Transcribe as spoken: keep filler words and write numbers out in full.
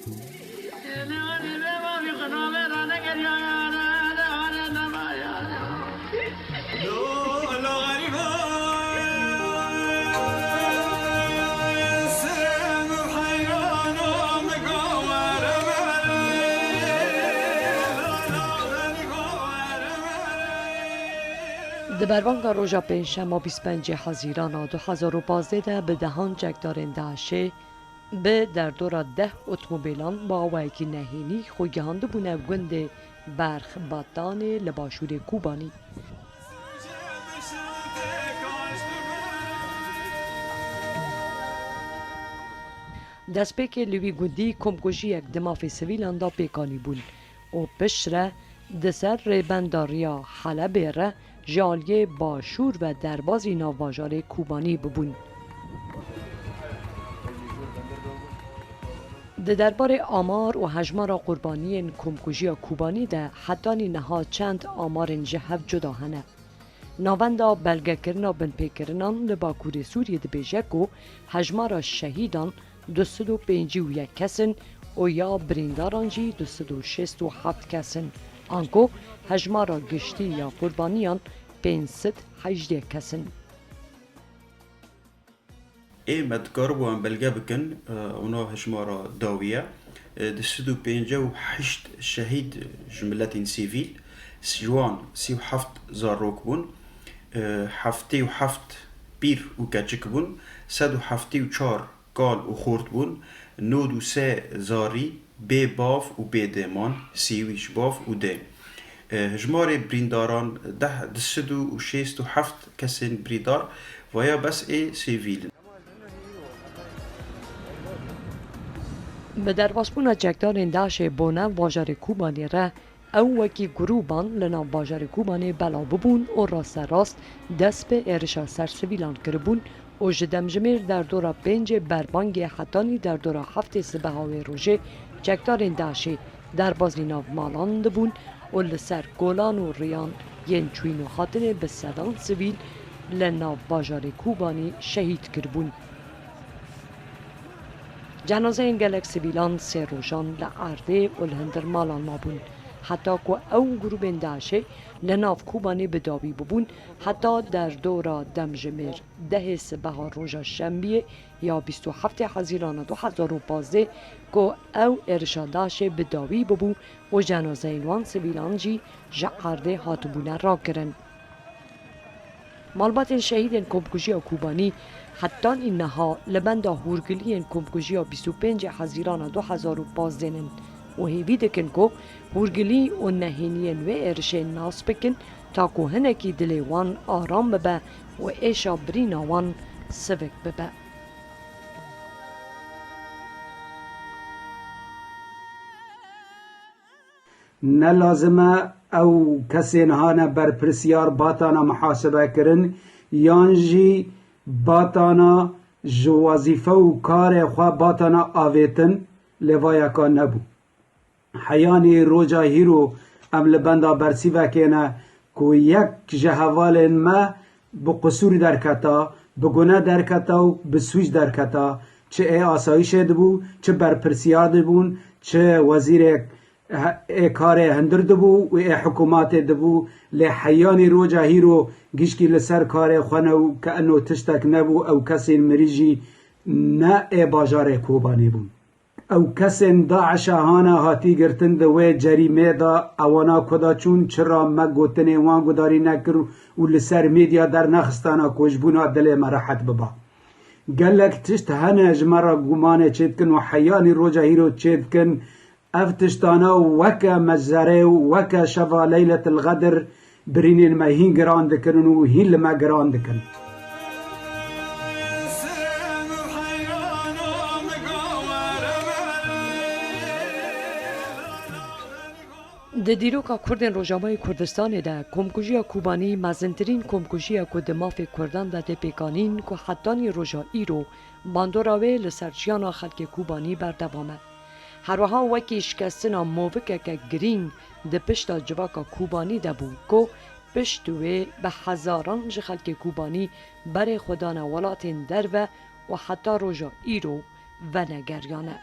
Di berbanga roja pêncşema bîst û pêncê Hezîrana du hezar û pazdeh de bi dehan çekdarên DAIŞê bi derdora deh otomobîlan bi awayekî nehênî xwe gihandibûne gundê Berx Batanê li başûrê Kobanî. Destpêkê li wî gundî komkujiyek di mafê sivîlan de pêk anîbûn û piştre di ser rêbenda riya Helebê re ji aliyê başûr ve derbazî navbajarê Kobanî bibûn. Di derbarê amar û hejmara qurbaniyên komkujiya Kobanî de hetanî niha çend amarên ji hev cuda hene. Navenda belgekirina binpêkirinan li Bakurê Sûriyê dibêje ku hejmara şehîdan du sed û pêncî û yek kes in û ya birîndaran jî du sed û şêst û heft kes in, anku hejmara giştî ya qurbaniyan pênc sed hejdeh kes in. Ê me dikaribû em belge bikin, e, ona hejmara dawî ye. E, du sed û pêncî û heşt şehîd ji miletên sivîl, ji wan sî û heft zarok bûn, e, heftê û heft pîr û keçik bûn, sed û heftê û çar kal û xort bûn, nod û sê zarî bê bav û bê dê man, sêwî ji bav û dê. E, hejmarê birîndaran deh, du sed û şêst û heft kesên birîndar, vaya bes ê sivîl in. Bi derbasbûna çekdarên DAIŞê bo nav bajarê Kobanê re, ew wekî grûban li nav bajarê Kobanê belav bibûn û rasterast dest bi êrişa ser sivîlan kiribûn û ji demjimêr derdora pêncê berbangê hetanî derdora heftê sibeha wê rojê çekdarên DAIŞê derbazî nav malan dibûn û li ser kolan û riyan yên çûyîn û hatinê bi sedan sivîl li nav bajarê Kobanî şehîd kiribûn. Cenazeyên gelek sivîlan sê rojan li erdê û li hundir malan mabûn, heta ku ew grûbên DAIŞê li nav Kobanê bi dawî bibûn, heta derdora demjimêr dehê sibeha roja şembiyê ya bîst û heftê Hezîrana du hezar û pazdeh ku ew êrişa DAIŞê bi dawî bibû û cenazeyên wan sivîlan jî ji erdê hatibûne rakirin. Malbatên şehîdên komkujiya Kobanî hetanî niha li benda hûrgiliyên komkujiya bîst û pêncê Hezîrana du hezar û pazdeh in û hêvî dikin ku hûrgilî û nehêniyên wê êrişê nas bikin, ta ku hinekî dilê wan aram bibe û êşa birîna wan sivik bibe. Ne lazim e ew kesên hane berpirsiyar batana muhasebe kirin, yan jî batana ji wezîfe û karê xwe batana avêtin, lê vayeka nebû. Heyanî roja hîro em li benda bersîvekê ne ku yek ji hevalên me bi qisûr derketa, bi gune derketa û bi sûc derketa. Çi ê asayîşê dibû, çi berpirsiyar dibûn, çi wezîrê he-, ê karê hundir dibû û ê hikûmatê dibû, lê heyanî roja hîro gişkî li ser karê xwe ne û ke eno tiştek nebû, ew kesên mirî jî ne ê bajarê Kobanê bûn. Ew kesên DAIŞa hane hatî girtin di wê cerîmê de, ewana ku da çûn, çira me gotinê wan gudarî nekir û li ser medya dernexistana ku ji bona dilê me rehet biba. Gelek tişt hene ji me re gumanê çêdikin û heyanî roja hîro çêdikin. Ev tiştana weke mezerê û weke şeva Leyletil Xedir birînên me hîn giran dikirin û hîn li me giran dikin. Di dîroka Kurdên Rojavayê Kurdistanê de komkujiya Kobanî mezintirîn komkujiyek ku di mafê Kurdan de tê pêkanîn ku hetanî roja îro bandora wê li ser jiyana xelkê Kobanî berdewam e. Herwiha wekî şikestina movikeke girîng di pişta civaka Kobanî de bû ku pişt wê bi hezaran ji xelkê Kobanî berê xwe dane welatên derve û heta roja îro venegeriyane.